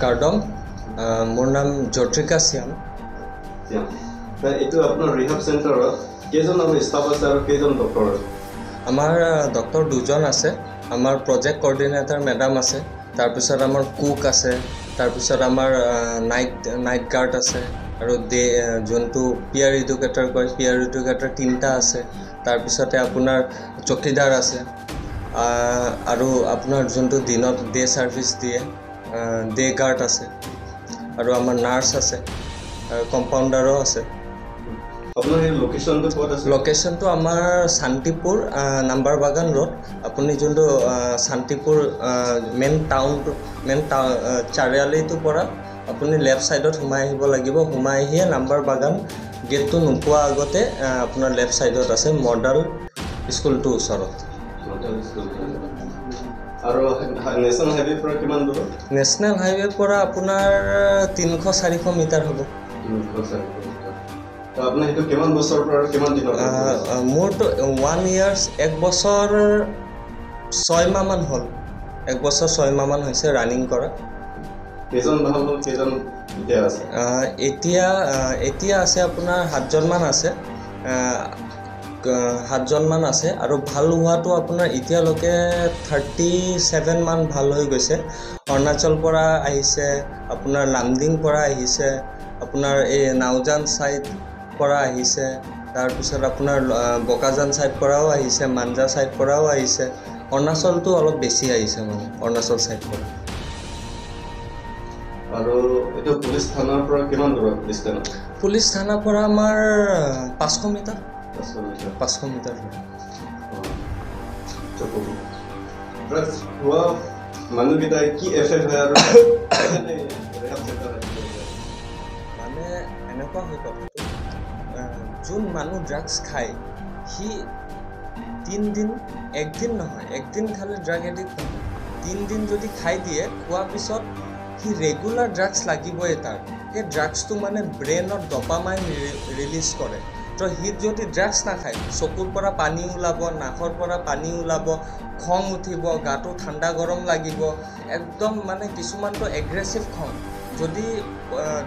কাৰ্ডম। মোৰ নাম জ্যোতিকা শ্যাম। এইটো আপোনাৰ ৰিহাব চেণ্টাৰত কেইজন আৰু ষ্টাফ আছে আৰু কেইজন ডক্টৰ আছে? আমাৰ ডক্টৰ দুজন আছে, আমাৰ প্ৰজেক্ট কৰ্ডিনেটৰ মেডাম আছে, তাৰপিছত আমাৰ কুক আছে, তাৰপিছত আমাৰ নাইট গাৰ্ড আছে আৰু ডে যোনটো পিয়াৰ এডুকেটৰ কয়, পিয়াৰ এডুকেটৰ তিনিটা আছে। তাৰপিছতে আপোনাৰ চকীদাৰ আছে আৰু আপোনাৰ যোনটো দিনত ডে ছাৰ্ভিচ দিয়ে, ডে গাৰ্ড আছে আৰু আমাৰ নাৰ্ছ আছে আৰু কম্পাউণ্ডাৰো আছে। আপোনাৰ সেই লোকেশ্যনটো ক'ত আছে? লোকেশ্যনটো আমাৰ শান্তিপুৰ, নাম্বাৰ বাগান ৰোড। আপুনি যোনটো শান্তিপুৰ মেইন টাউনটো, মেইন চাৰিআলিটোৰ পৰা আপুনি লেফ্ট ছাইডত সোমাই আহিব লাগিব। সোমাই আহিয়ে নাম্বাৰ বাগান গেটটো নোপোৱা আগতে আপোনাৰ লেফ্ট ছাইডত আছে, মডেল স্কুলটোৰ ওচৰত। Model school. আৰু নেশ্যনেল হাইৱেৰ পৰা কিমান দূৰত? নেশ্যনেল হাইৱেৰ পৰা আপোনাৰ 300-400 মিটাৰ হ'ব। 300-400 মিটাৰ। তো আপোনাৰ সেইটো কিমান বছৰৰ পৰা আৰু কিমান দিনৰ পৰা কৰি আছে? মোৰতো ওৱান ইয়াৰ্ছ, এক বছৰ 6 মাহমান হ'ল। এক বছৰ 6 মাহমান হৈছে ৰানিং কৰা। কেইজন ভাল হ'ল, কেইজন এতিয়া আছে? এতিয়া আছে আপোনাৰ সাতজনমান আছে, সাতজনমান আছে। আৰু ভাল হোৱাটো আপোনাৰ এতিয়ালৈকে 37 মান ভাল হৈ গৈছে। অৰুণাচল পৰা আহিছে, আপোনাৰ লামডিং পৰা আহিছে, আপোনাৰ এই নাওজান ছাইড পৰা আহিছে, তাৰপিছত আপোনাৰ বোকাজান ছাইড পৰাও আহিছে, মাঞ্জা ছাইড পৰাও আহিছে। অৰুণাচলটো অলপ বেছি আহিছে, মানে অৰুণাচল ছাইড পৰা। আৰু এইটো পুলিচ থানাৰ পৰা কিমান দূৰত ডিষ্টেঞ্চ? পুলিচ থানাৰ পৰা আমাৰ 500 মিটাৰ। 500 মিটাৰ। 500 মিটাৰ হয়। ড্ৰাগছ খোৱা মানুহকেইটাই কি এফেক্ট হয় আৰু কেনে ৰিহাব চেণ্টাৰ আহিব লাগে? মানে এনেকুৱা হয় কথাটো, যোন মানুহ ড্ৰাগছ খায়, সি 3 দিন, একদিন নহয়, একদিন খালে ড্ৰাগ এডিক্ট নহয়। 3 দিন যদি খাই দিয়ে, খোৱাৰ পিছত সি ৰেগুলাৰ ড্ৰাগছ লাগিবই তাৰ। সেই ড্ৰাগছটো মানে ব্ৰেইনত ডপামাইন ৰিলিজ কৰে। তো সি যদি ড্ৰাগছ নাখায়, চকুৰ পৰা পানী ওলাব, নাকৰ পৰা পানী ওলাব, খং উঠিব, গাটো ঠাণ্ডা গৰম লাগিব একদম। মানে কিছুমানটো এগ্ৰেছিভ খং। যদি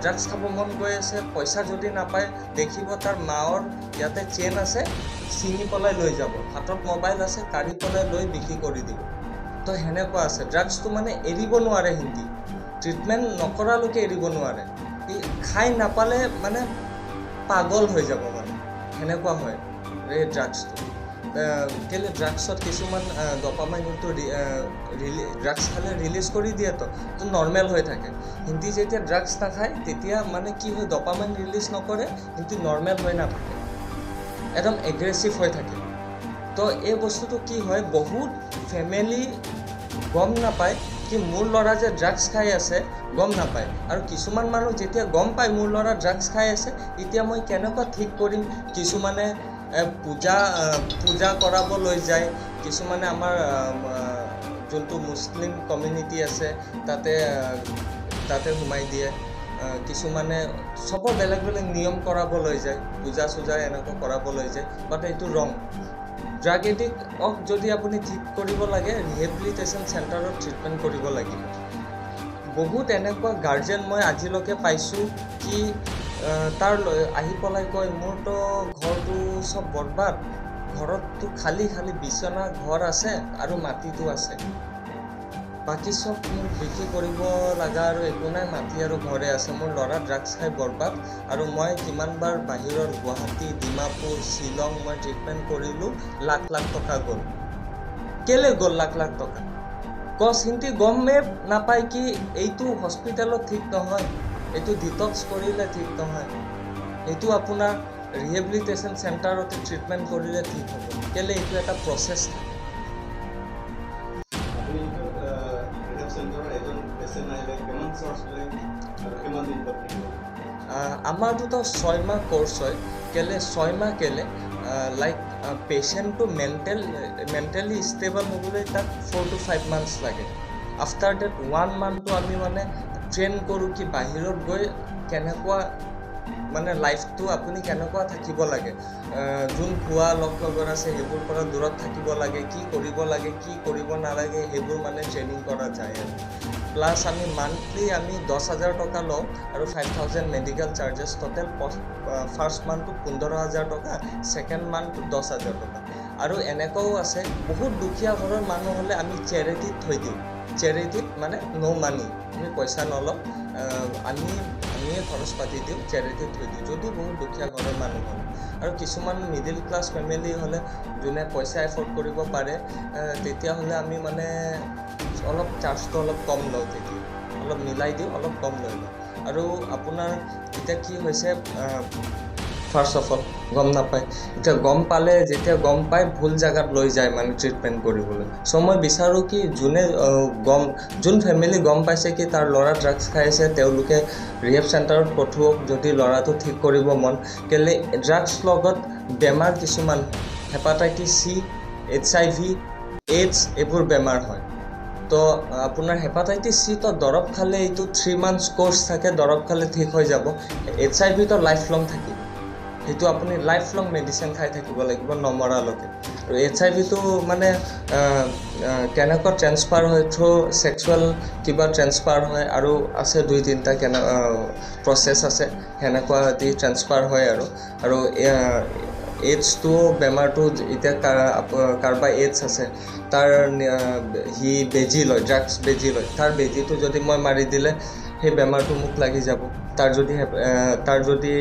ড্ৰাগছ খাব মন গৈ আছে, পইচা যদি নাপায়, দেখিব তাৰ মাৰ ইয়াতে চেইন আছে, ছিঙি পেলাই লৈ যাব। হাতত মোবাইল আছে, কাঢ়ি পেলাই লৈ বিক্ৰী কৰি দিব। তো সেনেকুৱা আছে। ড্ৰাগছটো মানে এৰিব নোৱাৰে সিহঁতি, ট্ৰিটমেণ্ট নকৰালৈকে এৰিব নোৱাৰে। সি খাই নাপালে মানে পাগল হৈ যাব, মানে সেনেকুৱা হয় এই ড্ৰাগছটো। কেলৈ ড্ৰাগছত কিছুমান ডপামাইন যোনটো ড্ৰাগছ খালে ৰিলিজ কৰি দিয়ে, তো তো নৰ্মেল হৈ থাকে। সিহঁতি যেতিয়া ড্ৰাগছ নাখায়, তেতিয়া মানে কি হয়, ডপামাইন ৰিলিজ নকৰে, সিহঁতি নৰ্মেল হৈ নাথাকে, একদম এগ্ৰেছিভ হৈ থাকে। তো এই বস্তুটো কি হয়, বহুত ফেমিলি গম নাপায় কি মোৰ ল'ৰা যে ড্ৰাগছ খাই আছে, গম নাপায়। আৰু কিছুমান মানুহ যেতিয়া গম পায় মোৰ ল'ৰা ড্ৰাগছ খাই আছে, এতিয়া মই কেনেকুৱা ঠিক কৰিম? কিছুমানে পূজা কৰাব লৈ যায়, কিছুমানে আমাৰ যোনটো মুছলিম কমিউনিটি আছে, তাতে সোমাই দিয়ে। কিছুমানে চবৰ বেলেগ বেলেগ নিয়ম কৰাব লৈ যায়, পূজা চূজা এনেকুৱা কৰাব লৈ যায়। বাট এইটো ৰং। ড্ৰাগ এডিক্টক যদি আপুনি ঠিক কৰিব লাগে, ৰিহেবিলিটেশ্যন চেণ্টাৰত ট্ৰিটমেণ্ট কৰিব লাগিব। বহুত এনেকুৱা গাৰ্জেন মই আজিলৈকে পাইছোঁ কি তাৰ আহি পেলাই কয়, মোৰতো ঘৰটো চব বৰবাদ, ঘৰততো খালী খালী বিচনা ঘৰ আছে আৰু মাটিটো আছে, বাকী চব মোৰ বিক্ৰী কৰিব লগা আৰু একো নাই, মাটি আৰু ঘৰে আছে। মোৰ ল'ৰা ড্ৰাগছ খাই বৰবাদ আৰু মই কিমানবাৰ বাহিৰৰ গুৱাহাটী, ডিমাপুৰ, শ্বিলং মই ট্ৰিটমেণ্ট কৰিলোঁ, লাখ লাখ টকা গ'ল। কেলৈ গ'ল লাখ লাখ টকা? কজ সিহঁতি গমেই নাপায় কি এইটো হস্পিটেলত ঠিক নহয়, এইটো ডিটক্স কৰিলে ঠিক নহয়, এইটো আপোনাৰ ৰিহেবিলিটেশ্যন চেণ্টাৰতে ট্ৰিটমেণ্ট কৰিলে ঠিক হ'ব। কেলৈ এইটো এটা প্ৰচেছ থাকে। আপুনি এইটো ৰিহাব চেণ্টাৰৰ এজন পেচেণ্ট আহিলে কিমান চাৰ্জ লয় আৰু কিমান দিন তাত থাকিব? আমাৰটোতো 6 মাহ কৰ্চ হয়। কেলে 6 মাহ? কেলে লাইক পেচেণ্টটো মেণ্টেলি ষ্টেবল হ'বলৈ তাক 4 টু 5 মান্থছ লাগে। আফটাৰ ডেট ওৱান মান্থটো আমি মানে ট্ৰেইন কৰোঁ কি বাহিৰত গৈ কেনেকুৱা মানে লাইফটো আপুনি কেনেকুৱা থাকিব লাগে, যোন খোৱা লগ লগৰ আছে, সেইবোৰ পৰা দূৰত থাকিব লাগে, কি কৰিব লাগে, কি কৰিব নালাগে, সেইবোৰ মানে ট্ৰেইনিং কৰা যায়। আৰু প্লাছ আমি মান্থলি আমি 10,000 টকা লওঁ আৰু 5,000 medical charges। Total first মান্থটো 15,000 টকা, ছেকেণ্ড মান্থটো 10,000 টকা। আৰু এনেকুৱাও আছে, বহুত দুখীয়া ঘৰৰ মানুহ হ'লে আমি চেৰিটিত থৈ দিওঁ। চেৰিটিত মানে ন' মানি, আমি পইচা নলওঁ, আমিয়ে খৰচ পাতি দিওঁ, চেৰিটিত থৈ দিওঁ যদি বহুত দুখীয়া ঘৰৰ মানুহ হয়। আৰু কিছুমান মিডিল ক্লাছ ফেমিলি হ'লে, যোনে পইচা এফৰ্ড কৰিব পাৰে, তেতিয়াহ'লে আমি মানে অলপ চাৰ্জটো অলপ কম লওঁ, তেতিয়া অলপ মিলাই দিওঁ, অলপ কম লৈ লওঁ। আৰু আপোনাৰ এতিয়া কি হৈছে, ফাৰ্ষ্ট অফ অল গম নাপায়। এতিয়া গম পালে, যেতিয়া গম পায়, ভুল জেগাত লৈ যায় মানে ট্ৰিটমেণ্ট কৰিবলৈ। চ' মই বিচাৰোঁ কি যোনে গম যোন ফেমিলি গম পাইছে কি তাৰ ল'ৰা ড্ৰাগছ খাই আছে, তেওঁলোকে ৰিহেব চেণ্টাৰত পঠোৱাওক, যদি ল'ৰাটো ঠিক কৰিব মন। কেলৈ ড্ৰাগছ লগত বেমাৰ কিছুমান হেপাটাইটিছ চি, HIV, AIDS এইবোৰ বেমাৰ হয়। তো আপোনাৰ হেপাটাইটিছ চি তো দৰৱ খালে এইটো 3 মান্থছ কৰ্চ থাকে, দৰৱ খালে ঠিক হৈ যাব। এইচ আই ভিটো লাইফ লং থাকিব, সেইটো আপুনি লাইফ লং মেডিচিন খাই থাকিব লাগিব নমৰালৈকে। আৰু এইচ আই ভিটো মানে কেনেকুৱা ট্ৰেন্সফাৰ হয়, থ্ৰু ছেক্সুৱেল কিবা ট্ৰেন্সফাৰ হয় আৰু আছে দুই তিনিটা কেনে প্ৰচেছ আছে, সেনেকুৱা দি ট্ৰেন্সফাৰ হয়। আৰু এইডছটো বেমাৰটো এতিয়া কাৰোবাৰ এইডছ আছে, তাৰ সি বেজী লয়, ড্ৰাগছ বেজী লয়, তাৰ বেজীটো যদি মই মাৰি দিলে সেই বেমাৰটো মোক লাগি যাব। তাৰ যদি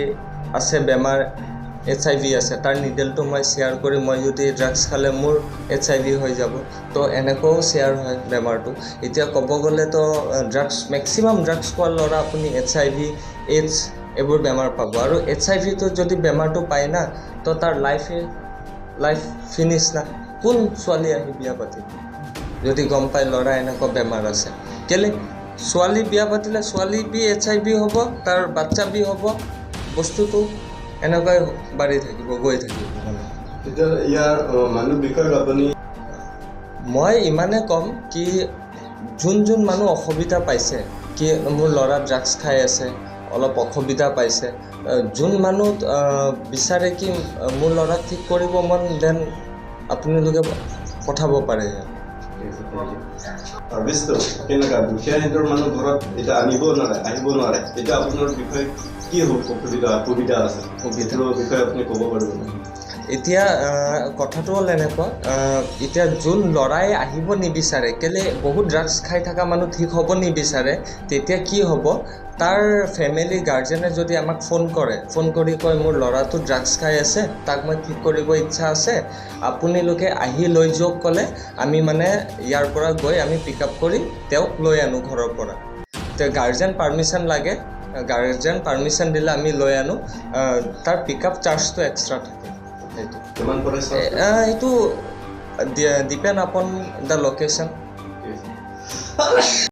আছে বেমাৰ, এইচআইভি আছে, তাৰ নিডেলটো মই শ্বেয়াৰ কৰি মই যদি ড্ৰাগছ খালে মোৰ এইচআইভি হৈ যাব। তো এনেকুৱাও শ্বেয়াৰ হয় বেমাৰটো। এতিয়া ক'ব গ'লেতো ড্ৰাগছ, মেক্সিমাম ড্ৰাগছ খোৱাৰ ল'ৰা আপুনি এইচআইভি, এইডছ এইবোৰ বেমাৰ পাব। আৰু এইচআইভিটো যদি বেমাৰটো পায় না, তো তাৰ লাইফ ফিনিছ না। কোন ছোৱালী আহি বিয়া পাতিব যদি গম পায় ল'ৰা এনেকুৱা বেমাৰ আছে? কেলে ছোৱালী বিয়া পাতিলে ছোৱালী বি এইচআইভি হ'ব, তাৰ বাচ্চা বি হ'ব, বস্তুটো এনেকুৱাই বাঢ়ি থাকিব, গৈ থাকিব মানে। তেতিয়া ইয়াৰ মানুহ বিষয়ক আপুনি মই ইমানে ক'ম কি যোন যোন মানুহ অসুবিধা পাইছে কি মোৰ ল'ৰা ড্ৰাগছ খাই আছে, অলপ অসুবিধা পাইছে, যোন মানুহ বিচাৰে কি মোৰ ল'ৰাক ঠিক কৰিব মন, then আপোনালোকে পঠাব পাৰে ইয়াত। চাৰ্ভিচটো কেনেকুৱা? দুখীয়া সিহঁতৰ মানুহ ঘৰত এতিয়া আনিব নোৱাৰে, আহিব নোৱাৰে। এতিয়া আপোনাৰ বিষয়ে কি অসুবিধা, সুবিধা আছে? সুবিধা। সেইটো বিষয়ে আপুনি ক'ব পাৰিব নেকি? এতিয়া কথাটো হ'ল এনেকুৱা, এতিয়া যোন ল'ৰাই আহিব নিবিচাৰে, কেলে বহুত ড্ৰাগছ খাই থকা মানুহ ঠিক হ'ব নিবিচাৰে, তেতিয়া কি হ'ব, তাৰ ফেমিলি গাৰ্জেনে যদি আমাক ফোন কৰে, ফোন কৰি কয় মোৰ ল'ৰাটো ড্ৰাগছ খাই আছে, তাক মই ঠিক কৰিব ইচ্ছা আছে, আপোনালোকে আহি লৈ যাওক ক'লে আমি মানে ইয়াৰ পৰা গৈ আমি পিক আপ কৰি তেওঁক লৈ আনো ঘৰৰ পৰা। এতিয়া গাৰ্জেন পাৰ্মিশ্যন লাগে, গাৰ্জেন পাৰ্মিশ্যন দিলে আমি লৈ আনো। তাৰ পিক আপ চাৰ্জটো এক্সট্ৰা থাকে সেইটো। কিমান পৰে চাৰ্জ? এইটো ডিপেণ্ড আপন the location.